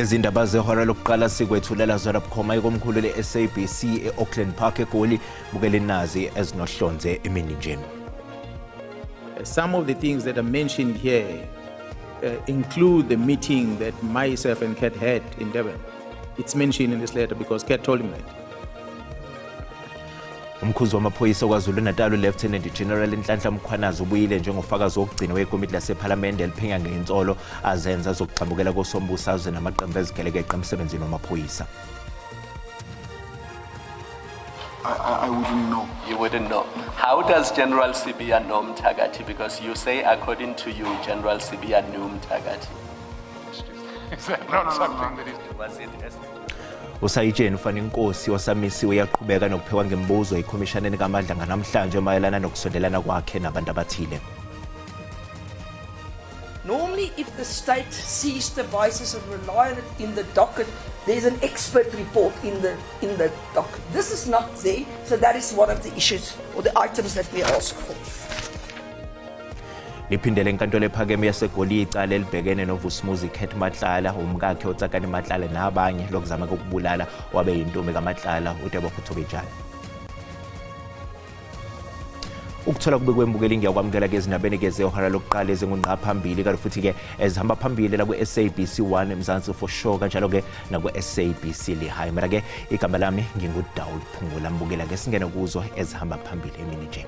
Lezi ndaba zehora lokuqala sikwethulela zona bukhoma ikomkhulu le-SABC e-Auckland Park eGoli. Bukele nazi ezinohlonze emini nje. Some of the things that are mentioned here include the meeting that myself and Kat had in Durban. It's mentioned in this letter because Kat told him that. Umkhuzi wamaphoyisa KwaZulu-Natal uLieutenant General Nhlanhla Mkhwanazi ubuyile njengofakazi wokugcina wekomiti lasephalamende eliphenya ngensolo azenza zokugxambukela kosombusazwe namaqembu ezigelekeqe emsebenzini wamaphoyisa. I wouldn't know. You wouldn't know. How does General Sibiya know Mthakathi? Because you say, according to you, General Sibiya knew Mthakathi. Is that not something that is... Was it as... Usayitsheni uFaninkosi osamisiwe uyaqhubeka nokuphekwa ngemibuzo ikhomishaneni kaMadlanga namhlanje mayelana nokusondelana kwakhe nabantu abathile. Normally, if the state sees devices and rely on it in the docket, there's an expert report in the docket. This is not there, so that is one of the issues or the items that we ask for. Liphindele enkantolo ephakeme yaseGoli icala elibhekene noVusimuzi Cat Matlala, umkakhe uTsakani Matlala nabanye lokuzama ukubulala wabe yintombi kaMatlala uTebogo Thobejane. Ukuthola kube kwembukeli, ngiyakwamukela ke ezindabeni ke zehora lokuqala ezingungqa phambili, kanti futhi ke ezihamba phambili la ku-SABC 1 Mzansi for sure, kanjalo ke naku-SABC Lehae. Mina ke igama lami nginguDawud Phungula. Mbukela ke singene kuzo ezihamba phambili emini nje.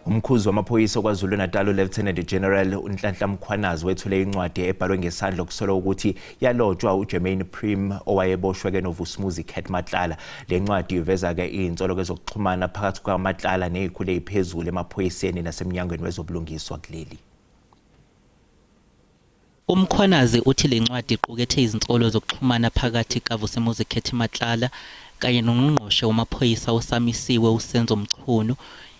Umkhuzi wamaphoyisa KwaZulu-Natal uLieutenant General uNhlanhla Mkhwanazi wethule incwadi ebhalwe ngesandla okusolwa ukuthi yalotshwa uJermaine Prim owayeboshwe ke noVusimuzi Cat Matlala. Le ncwadi iveza ke izinsolo kezokuxhumana phakathi kwaMatlala nezikhulu eziphezulu emaphoyiseni nasemnyangweni wezobulungiswa kuleli. UMkhwanazi uthi le ncwadi iqukethe izinsolo zokuxhumana phakathi kaVusimuzi Cat Matlala kanye noNgqongqoshe wamaphoyisa osamisiwe uSenzo Mchunu,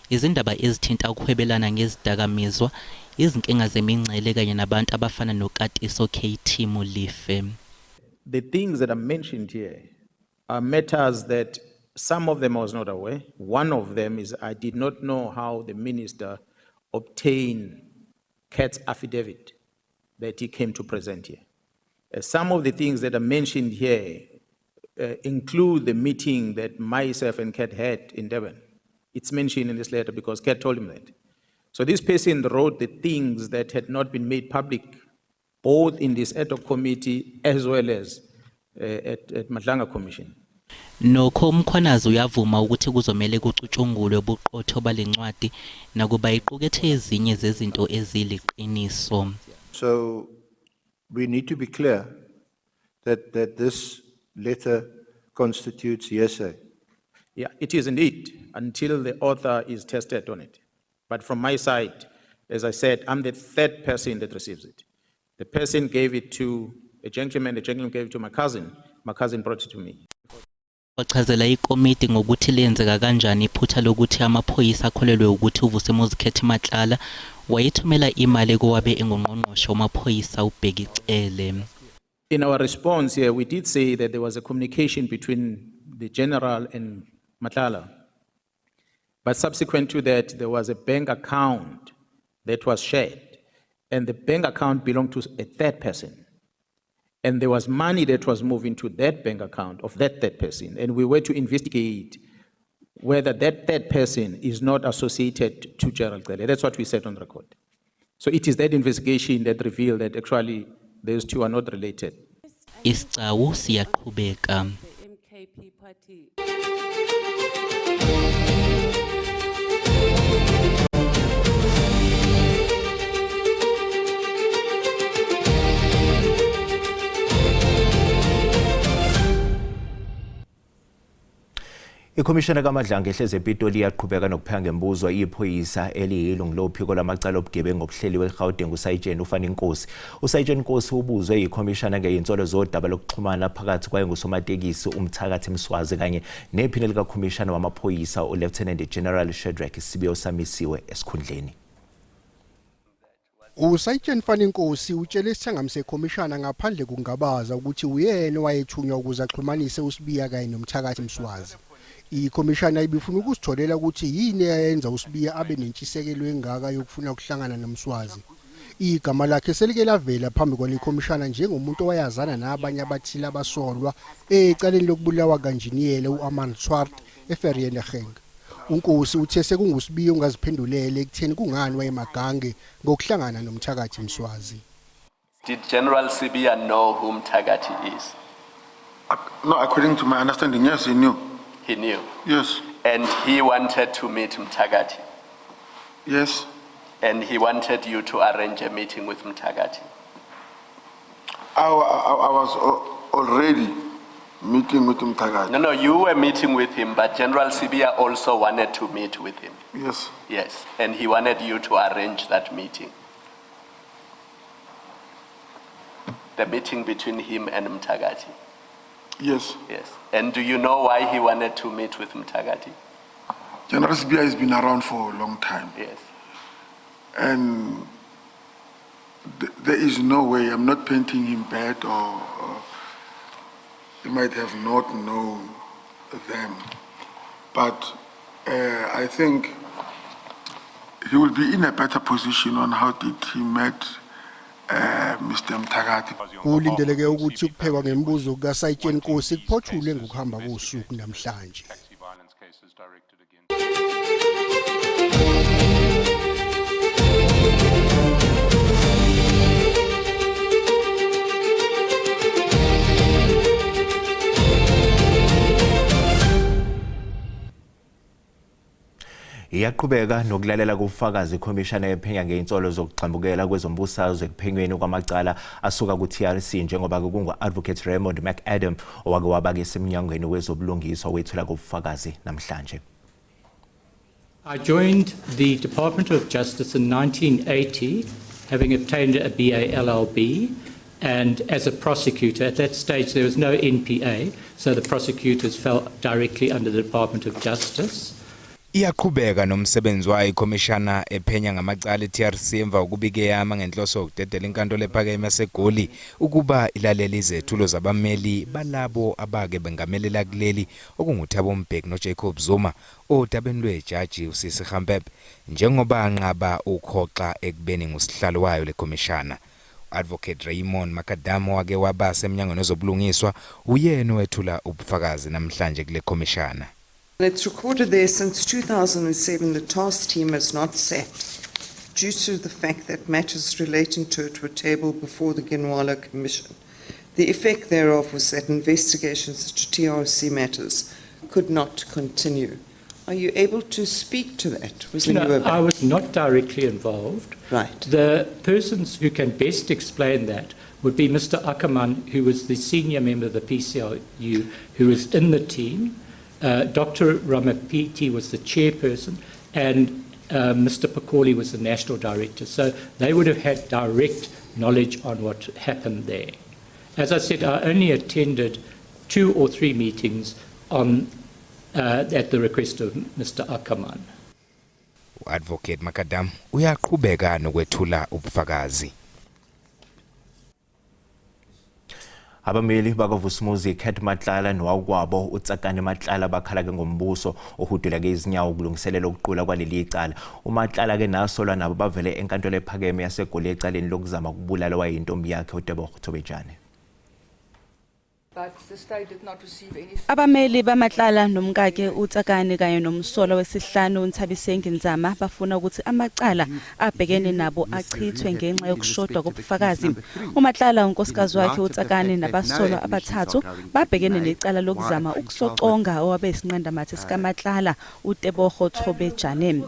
izindaba ezithinta ukuhwebelana ngezidakamizwa, izinkinga zemingcele kanye nabantu abafana noKatiso KT Molefe. The things that are mentioned here are matters that some of them I was not aware. One of them is I did not know how the minister obtained Kat's affidavit that he came to present here. Some of the things that are mentioned here include the meeting that myself and Kat had in Durban. It's mentioned in this letter because Kat told him that. So this person wrote the things that had not been made public, both in this ad hoc committee as well as at Madlanga Commission. Nokho uMkhwanazi uyavuma ukuthi kuzomele kucutshungulwe ubuqotho balencwadi nakuba iqukethe ezinye zezinto eziliqiniso. So we need to be clear that this letter constitutes hearsay. Yeah, it is indeed, until the author is tested on it. But from my side, as I said, I'm the third person that receives it. The person gave it to a gentleman, the gentleman gave it to my cousin brought it to me. Wachazela ikomiti ngokuthi lenzeka kanjani iphutha lokuthi amaphoyisa akholelwe ukuthi uVusimuzi Cat Matlala wayethumela imali kowabe engungqongqoshe wamaphoyisa uBheki Cele. In our response here, we did say that there was a communication between the general and Matlala. But subsequent to that, there was a bank account that was shared, and the bank account belonged to a third person. And there was money that was moving to that bank account of that third person. And we were to investigate whether that third person is not associated to Gerald Cele. That's what we said on record. So it is that investigation that revealed that actually those two are not related. Isigcawu siyaqhubeka. The MKP party. Ikhomishana kaMadlanga ehleze ePitoli iyaqhubeka nokupheka ngemibuzo iphoyisa eliyilungu lophiko lwamacala obugebengu obuhleliwe eGauteng uSayitsheni uFani Nkosi. USayitsheni Nkosi ubuzwe yikhomishana ngezinsolo zodaba lokuxhumana phakathi kwaye ngusomatekisi uMthakathi Mswazi kanye nephini likakhomishana wamaphoyisa uLieutenant General Shadrack Sibiya osamisiwe esikhundleni. USayitsheni Faninkosi utshele isithangami sekhomishana ngaphandle kokungabaza ukuthi uyena owayethunywa ukuze axhumanise uSibiya kanye noMthakathi Mswazi. Ikhomishana ibifuna ukuzitholela ukuthi yini eyayenza uSibiya abe nentshisekelo engaka yokufuna ukuhlangana noMswazi. Igama lakhe selike lavela phambi kwale khomishana njengomuntu owayazana nabanye abathile abasolwa ecaleni lokubulawa kanjiniyela u-Armand Swart eVereeniging. UNkosi uthe sekunguSibiya ongaziphendulela ekutheni kungani wayemagange ngokuhlangana nomthakathi Mswazi. Did General Sibiya know whom Tagati is? No, according to my understanding, yes, he knew. He knew. Yes, And he wanted to meet Mthakathi. yes. And he wanted you to arrange a meeting with Mthakathi. I was already meeting with Mthakathi. No, you were meeting with him, but General Sibiya also wanted to meet with him. Yes, Yes, and he wanted you to arrange that meeting. The meeting between him and Mthakathi. yes. Yes. And do you know why he wanted to meet with Mthakathi? General Sibiya has been around for a long time. Yes. And there is no way, I'm not painting him bad or he might have not known them. But I think he will be in a better position on how did he met Mr. Mthakathi. Kulindeleke ukuthi ukuphekwa ngemibuzo kukaSayitsheni Nkosi kuphothulwe ngokuhamba kosuku namhlanje. Taxi violence cases directed against. Iyaqhubeka nokulalela kubufakazi ikhomishana ephenya ngey'nsolo zokugxambukela kwezombusazwe ekuphenyweni kwamacala asuka ku-TRC, njengoba kungu-Advocate Raymond McAdam owake waba-ke semnyangweni wezobulungiswa wethula kubufakazi namhlanje. I joined the Department of Justice in 1980, having obtained a BA LLB, and as a prosecutor. At that stage, there was no NPA, so the prosecutors fell directly under the Department of Justice. Iyaqhubeka nomsebenzi wayo ikhomishana ephenya ngamacala e-TRC emva kokubika eyama ngenhloso yokudedela inkantolo ephakeme yaseGoli ukuba ilalele izethulo zabameli balabo abake bengamelela kuleli, okunguThabo Mbeki noJacob Zuma, odabeni lwejaji uSisi Khampepe, njengoba anqaba ukhoxa ekubeni ngusihlalo wayo lekhomishana. Advocate Raymond Macadam wake waba semnyangweni wezobulungiswa uyena owethula ubufakazi namhlanje kule khomishana. And it's recorded there since 2007 the task team has not sat due to the fact that matters relating to it were tabled before the Ginwala Commission. The effect thereof was that investigations into TRC matters could not continue. Are you able to speak to that? Was when No, you were I was not directly involved. Right. The persons who can best explain that would be Mr. Ackerman, who was the senior member of the PCLU, who was in the team. Dr. Ramapiti was the chairperson, and Mr. Pakoli was the national director. So they would have had direct knowledge on what happened there. As I said, I only attended 2 or 3 meetings at the request of Mr. Ackerman. U-Advocate Macadam uyaqhubeka nokwethula ubufakazi. Abameli bakaVusimuzi Cat Matlala nowakwabo uTsakane Matlala bakhala-ke ngombuso ohudula-ke izinyawo ukulungiselela ukuqulwa kwaleli cala. UMatlala-ke nasolwa nabo bavele enkantolo ephakeme yaseGoli ecaleni lokuzama ukubulala wayintombi yakhe uTebogo Thobejane. But the state did not receive anything. Abameli baMatlala nomkakhe uTsakane kanye nomsolwa wesihlanu uNthabiseng Nzama bafuna ukuthi amacala abhekene nabo achithwe ngenxa yokushoda kobufakazi. UMatlala, unkosikazi wakhe uTsakane nabasolwa abathathu babhekene necala lokuzama ukusoconga owabe isinqandamathe sikaMatlala uTebogo Thobejane.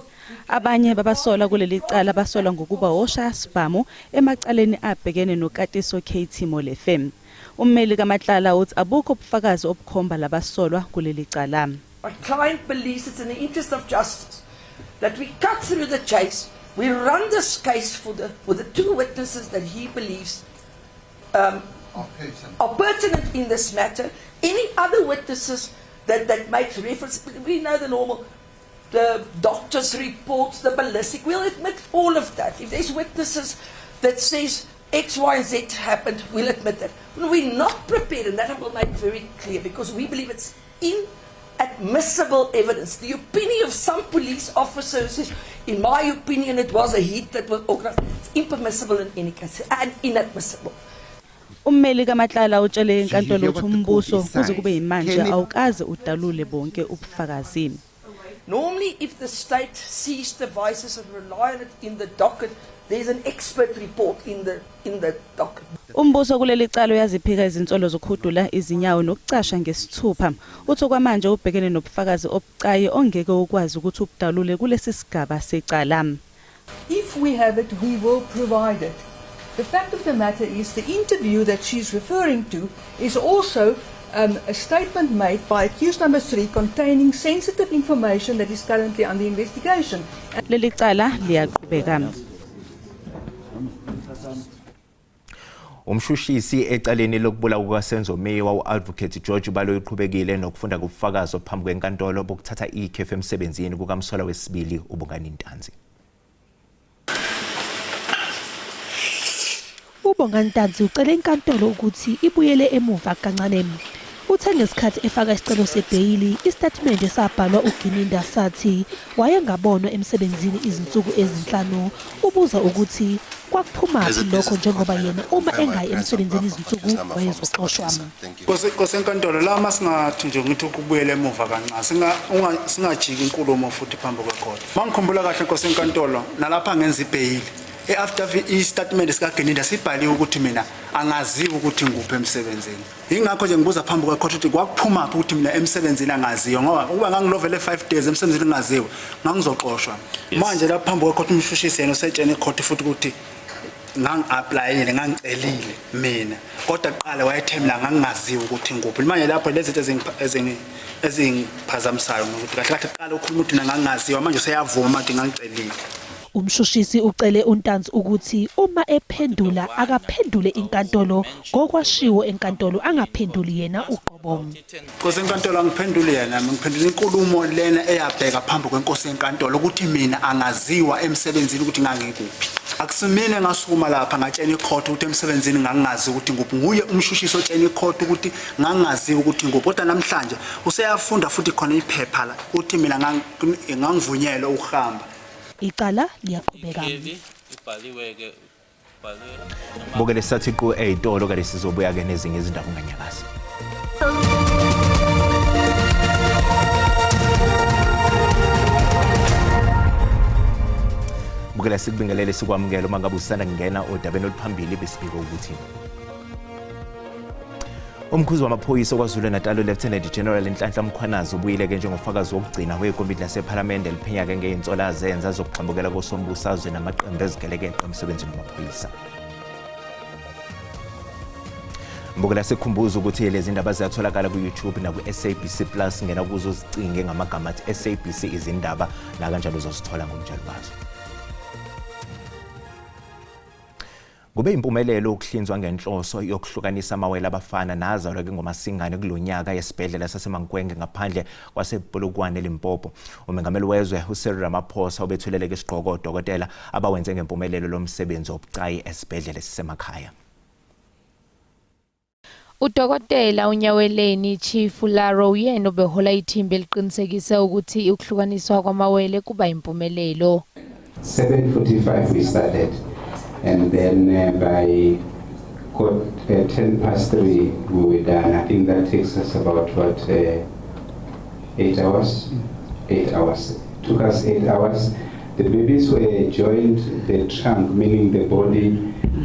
Abanye babasolwa kuleli cala basolwa ngokuba oshayasibhamu emacaleni abhekene noKatiso KT Molefe. Ummeli kaMatlala uthi abukho ubufakazi obukhomba labasolwa kuleli cala. My client believes it's in the interest of justice that we cut through the chase, we run this case for the two witnesses that he believes are pertinent in this matter. Any other witnesses that make reference, we know the normal, the doctor's reports, the ballistic, we'll admit all of that. If there's witnesses that says X, Y, and Z happened, we'll admit that. We're not prepared, and that I will make very clear, because we believe it's in admissible evidence. The opinion of some police officers is, in my opinion, it was a hit that was organized. It's impermissible in any case and inadmissible. Ummeli kaMatlala utshele inkantolo ukuthi umbuso kuze kube yimanje awukaze udalule bonke ubufakazi. Normally, if the state sees devices and rely on it in the docket, there's an expert report in the docket. Umbuso kuleli cala uyaziphika izinsolo zokuhudula izinyawo nokucasha ngesithupha. Uthi okwamanje ubhekene nobufakazi obucayi ongeke ukwazi ukuthi ubudalule kulesi sigaba secala. If we have it, we will provide it. The fact of the matter is, the interview that she's referring to is also a statement made by accused number 3 containing sensitive information that is currently under investigation. Leli cala liyaqhubeka. Umshushisi ecaleni lokubulawa kukaSenzo Meyiwa, u-Advocate George Baloyi, uqhubekile nokufunda kubufakazi phambi kwenkantolo bokuthatha ikhefu emsebenzini kukamsolwa wesibili uBongani Ntanzi. UBongani Ntanzi ucele inkantolo ukuthi ibuyele emuva kancane. Uthe ngesikhathi efaka isicelo sebheyili, isitatimende sabhalwa uGininda sathi wayengabonwa emsebenzini izinsuku ezi-5. Ubuza ukuthi kwakuphumaphi lokho njengoba yena uma engayi emsebenzini izinsuku wayezoxoshwa. Nkosi enkantolo, la masingathi nje ngithi ukubuyela emuva kancane, singajiki inkulumo futhi phambi kwekhotho. Mangikhumbula kahle, Nkosi enkantolo, nalapha ngenza ibheyili, e-affidavit, istatimende sikaGininda sibhaliwe ukuthi mina angaziwa ukuthi nguphi emsebenzini. Ingakho nje ngibuza phambi kwekhotho ukuthi kwakuphumaphi ukuthi mina emsebenzini angaziwa, ngoba ukuba ngangilovele 5 days emsebenzini ngingaziwa, ngangizoxoshwa. Manje lapha phambi kwekhotho umshushisi yena usetshena ikhotho futhi ukuthi ngangi-applyile, ngangicelile mina, kodwa kuqala wayethe mina ngangingaziwa ukuthi nguphi. Manje lapho lezi zinto ezingiphazamisayo ukuthi kahle kahle kuqala ukhuluma ukuthi mina ngangingaziwa, manje useyavuma ukuthi ngangicelile. Umshushisi ucele uNtanzi ukuthi uma ephendula akaphendule inkantolo ngokwashiwo enkantolo, angaphenduli yena uqobo. Nkosi enkantolo, angiphenduli yena, ngiphendula inkulumo lena eyabheka phambi kwenkosi enkantolo ukuthi mina angaziwa emsebenzini ukuthi ngangikuphi. Akusimina engasukuma lapha ngatshena ikhotho ukuthi emsebenzini ngangingazi ukuthi nguphi. Nguye umshushisi otshena ikhotho ukuthi ngangingaziwa ukuthi nguphi, kodwa namhlanje useyafunda futhi khona iphepha la uthi mina ngangivunyelwe ukuhamba. Icala liyaqhubeka. Bukele sathi qu ey'tolo kanti sizobuya-ke nezinye izindaba, unganyakazi. Bukela, sikubingelele, sikwamukela uma ngabe usanda kungena odabeni oluphambili. Besibika ukuthi umkhuzi wamaphoyisa KwaZulu-Natal, Lieutenant General Nhlanhla Mkhwanazi, ubuyile-ke njengofakazi wokugcina wekomiti lasephalamende eliphenya-ke ngey'nsola azenza zokugxambukela kosombusazwe namaqembu ezigelekeqe emsebenzini wamaphoyisa. Mbukela, sikhumbuza ukuthi lezi ndaba ziyatholakala ku-YouTube naku-SABC Plus. Ngena kuzo zicinge ngamagama athi SABC Izindaba, nakanjalo uzozithola ngobunjalo bazo. Kube impumelelo ukuhlinzwa ngenhloso yokuhlukanisa amawele abafana nazalwa-ke ngoMasingane kulonyaka esibhedlela saseMankwenge ngaphandle kwasePolokwane, eLimpopo. Umengameli wezwe uCyril Ramaphosa ubethuleleke isigqoko odokotela abawenze ngempumelelo lo msebenzi obucayi esibhedlela esisemakhaya. Udokotela uNyaweleni Tshifularo uyena obehola ithimba eliqinisekise ukuthi ukuhlukaniswa kwamawele kuba impumelelo. 7:45 we started, and then by 3:10 we were done. I think that takes us about, what, 8 hours? 8 hours. Took us 8 hours. The babies were joined, the trunk, meaning the body.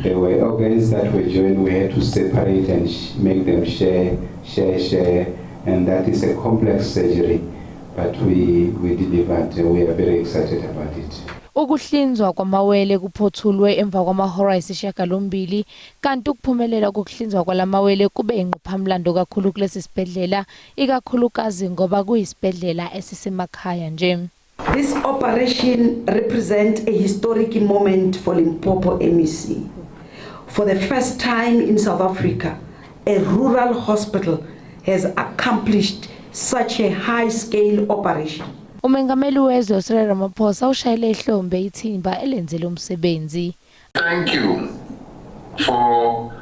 There were organs that were joined. We had to separate and make them share, share, share, and that is a complex surgery. But we delivered. We are very excited about it. Ukuhlinzwa kwamawele kuphothulwe emva kwamahora ayisishiyagalombili, kanti ukuphumelela kokuhlinzwa kwalamawele kube ingqophamlando kakhulu kulesi sibhedlela, ikakhulukazi ngoba kuyisibhedlela esisemakhaya nje. This operation represents a historic moment for Limpopo MEC. For the first time in South Africa, a rural hospital has accomplished such a high-scale operation. Umengameli wezwe uCyril Ramaphosa ushayele ihlombe ithimba elenzele umsebenzi. Thank you for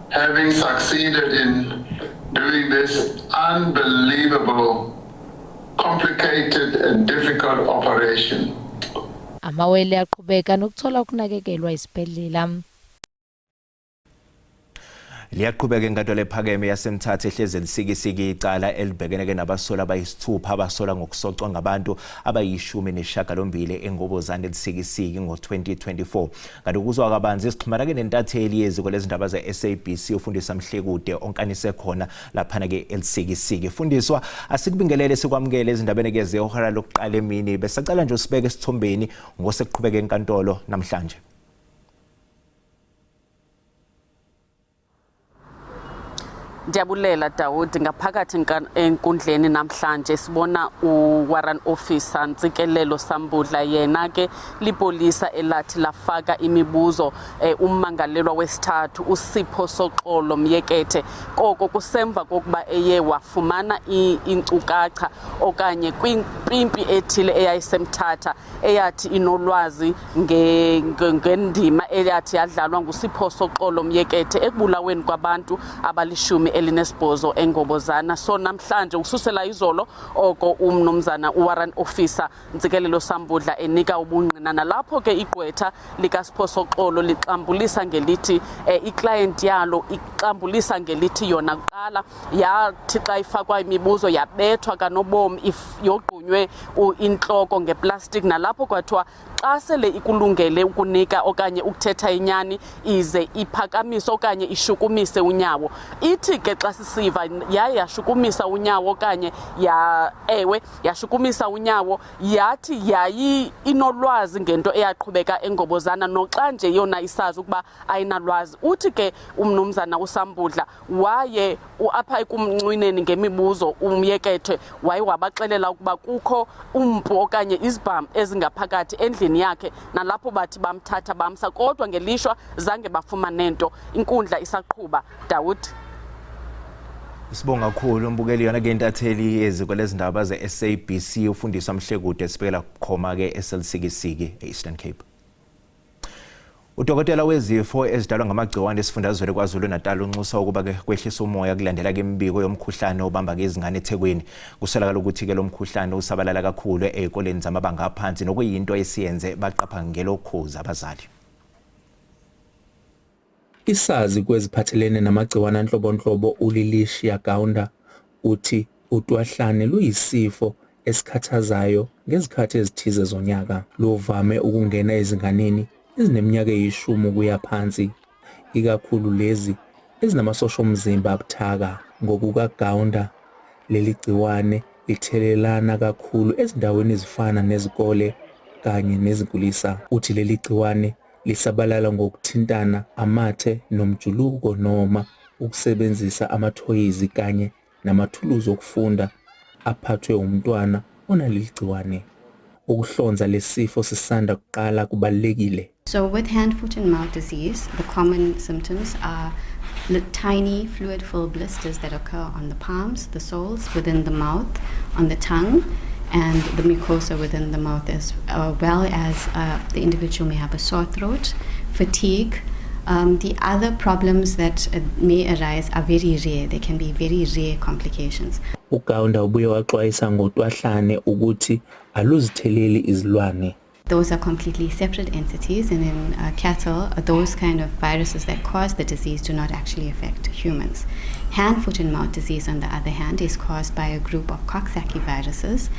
having succeeded in doing this unbelievable complicated and difficult operation. Amawele aqhubeka nokuthola ukunakekelwa esibhedlela. Liyaqhubeka inkantolo ephakeme yaseMthatha ehlezi lisikisiki icala elibhekene-ke nabasolwa abayisithupha abasolwa ngokusocwa ngabantu abayishumi neshagalombili eNgobozane eLusikisiki ngo-2024. Kanti ukuzwa kabanzi sixhumana-ke nentatheli yeziko lezindaba ze-SABC uFundisa Mhlekude onkanise khona laphana-ke eLusikisiki. Fundiswa, asikubingelele sikwamukele ezindabeni-ke zehora lokuqala emini. Besacela nje usibeke esithombeni ngosekuqhubeka enkantolo namhlanje. Ndiyabulela Dawudi. Ngaphakathi enkundleni namhlanje sibona uWarrant Officer Ntsikelelo Sambudla, yena ke lipolisa elathi lafaka imibuzo ummangalelwa wesithathu uSipho Soxolo Myekethe, koko kusemva kokuba eye wafumana iinkcukacha okanye kwimpimpi ethile eyayisemthatha eyathi inolwazi ngendima eyathi yadlalwa nguSipho Soxolo Myekethe ekubulaweni kwabantu abalishumi elinesibhozo eNgobozana. So namhlanje ususela izolo oko umnumzana uWarrant Officer Ntsikelelo Sambudla enika ubungqina, nalapho ke igqwetha likaSipho Soxolo lixambulisa ngelithi iklayenti yalo ixambulisa ngelithi yona kuqala yathi xa ifakwa imibuzo yabethwa kanobom yogqunywe intloko ngeplastic, nalapho kwathiwa xa sele ikulungele ukunika okanye ukuthetha inyani ize iphakamise okanye ishukumise unyawo. Ithi ke xa sisiva yaye yashukumisa unyawo okanye ya ewe yashukumisa unyawo, yathi yayi inolwazi ngento eyaqhubeka eNgobozana noxa nje yona isazi ukuba ayinalwazi. Uthi ke umnumzana uSambudla waye apha ekumncwineni ngemibuzo uMyekethe waye wabaxelela ukuba kukho umpu okanye izibham ezingaphakathi endlini yakhe, nalapho bathi bamthatha bamsa, kodwa ngelishwa zange bafumane nto. Inkundla isaqhuba, Dawud. Sibonga kakhulu umbukeli. Yona ke intatheli yeziko lezindaba ze-SABC uFundiswa Mhlekude sibekela khoma ke eseLusikisiki e-Eastern Cape. Udokotela wezifo ezidalwa ngamagciwane esifundazweni KwaZulu-Natal unxusa ukuba ke kwehlisa umoya kulandela ke imibiko yomkhuhlane obamba ke izingane eThekwini. Kusolakala ukuthi ke lo mkhuhlane usabalala kakhulu ezikoleni zamabanga aphansi nokuyinto esiyenze baqapha ngelokhuza abazali. Isazi kweziphathelene namagciwane anhlobonhlobo uLilicia Kaunda uthi utwahlane luyisifo esikhathazayo ngezikhathi ezithize zonyaka. Luvame ukungena ezinganeni ezineminyaka eyishumi ukuya phansi, ikakhulu lezi ezinamasosha omzimba abuthaka. NgokukaGaunda, leli gciwane lithelelana kakhulu ezindaweni ezifana nezikole kanye nezinkulisa. Uthi leli gciwane lisabalala ngokuthintana amathe nomjuluko noma ukusebenzisa amathoyizi kanye namathuluzi okufunda aphathwe umntwana onaleli gciwane. Ukuhlonza lesifo sisanda kuqala kubalulekile. So with hand, foot and mouth disease, the common symptoms are tiny fluid-filled blisters that occur on the palms, the soles, within the mouth, on the tongue, and the mucosa within the mouth, as well as the individual may have a sore throat, fatigue. The other problems that may arise are very rare. They can be very rare complications. UGaunda ubuye waxwayisa ngotwahlane ukuthi aluzitheleli izilwane. Those are completely separate entities, and in cattle, those kind of viruses that cause the disease do not actually affect humans. Hand, foot, and mouth disease, on the other hand, is caused by a group of Coxsackie viruses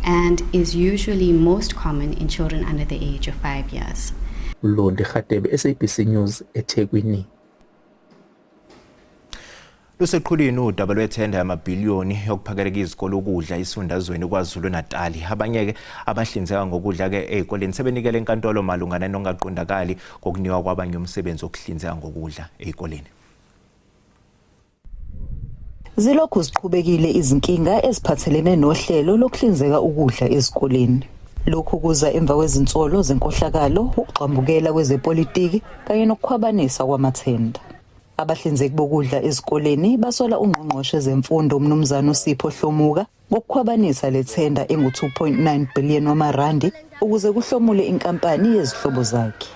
and is usually most common in children under the age of 5 years. Londi Radebe, SABC News, eThekwini. Luseqhulwini udaba lwethenda yamabhiliyoni yokuphakeleka izikole ukudla isifundazweni KwaZulu-Natal. Abanye-ke abahlinzeka ngokudla-ke ey'koleni sebenikele enkantolo malungana nokungaqondakali kokunikwa kwabanye umsebenzi wokuhlinzeka ngokudla ey'koleni. Zilokhu ziqhubekile izinkinga eziphathelene nohlelo lokuhlinzeka ukudla ezikoleni. Lokhu kuza emva kwezinsolo zenkohlakalo, ukugxambukela kwezepolitiki kanye nokukhwabanisa kwamathenda. Abahlinzeki bokudla ezikoleni basola ungqongqoshe zemfundo uMnumzane uSipho Hlomuka ngokukhwabanisa lethenda engu-2.9 billion wamarandi ukuze kuhlomule inkampani yezihlobo zakhe.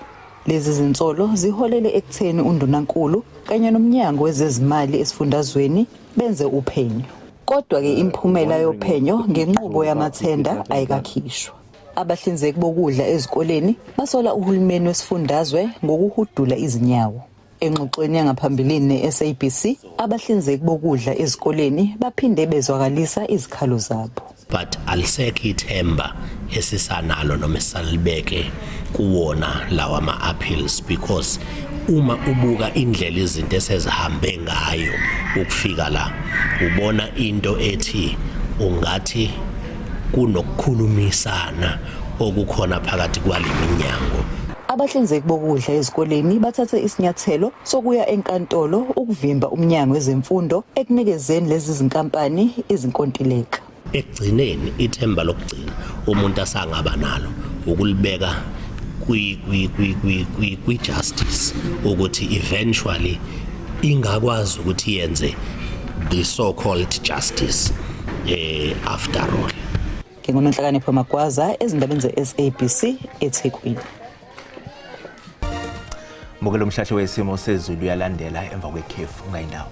Lezi zinsolo ziholele ekutheni undunankulu kanye nomnyango wezezimali esifundazweni benze uphenyo. Kodwa-ke imiphumela yophenyo ngenqubo yamathenda ayikakhishwa. Abahlinzeki bokudla ezikoleni basola uhulumeni wesifundazwe ngokuhudula izinyawo. Engxoxweni yangaphambilini ne-SABC, abahlinzeki bokudla ezikoleni baphinde bezwakalisa izikhalo zabo. But alisekho ithemba esisanalo noma esisalibeke kuwona lawa ma-appeals, because uma ubuka indlela izinto esezihambe ngayo ukufika la, ubona into ethi ungathi kunokukhulumisana okukhona phakathi kwale minyango. Abahlinzeki bokudla ezikoleni bathathe isinyathelo sokuya enkantolo ukuvimba umnyango wezemfundo ekunikezeni lezi zinkampani izinkontileka. Ekugcineni, ithemba lokugcina umuntu asangaba nalo ukulibeka kwi-justice, ukuthi eventually ingakwazi ukuthi yenze the so called justice after all. NginguNonhlakanipho Magwaza ezindabeni ze-SABC eThekwini. Mbukelo, umhlahlo wesimo sezulu uyalandela emva kwekhefu, ungayindawo.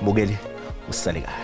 Mbukeli, usale kahle.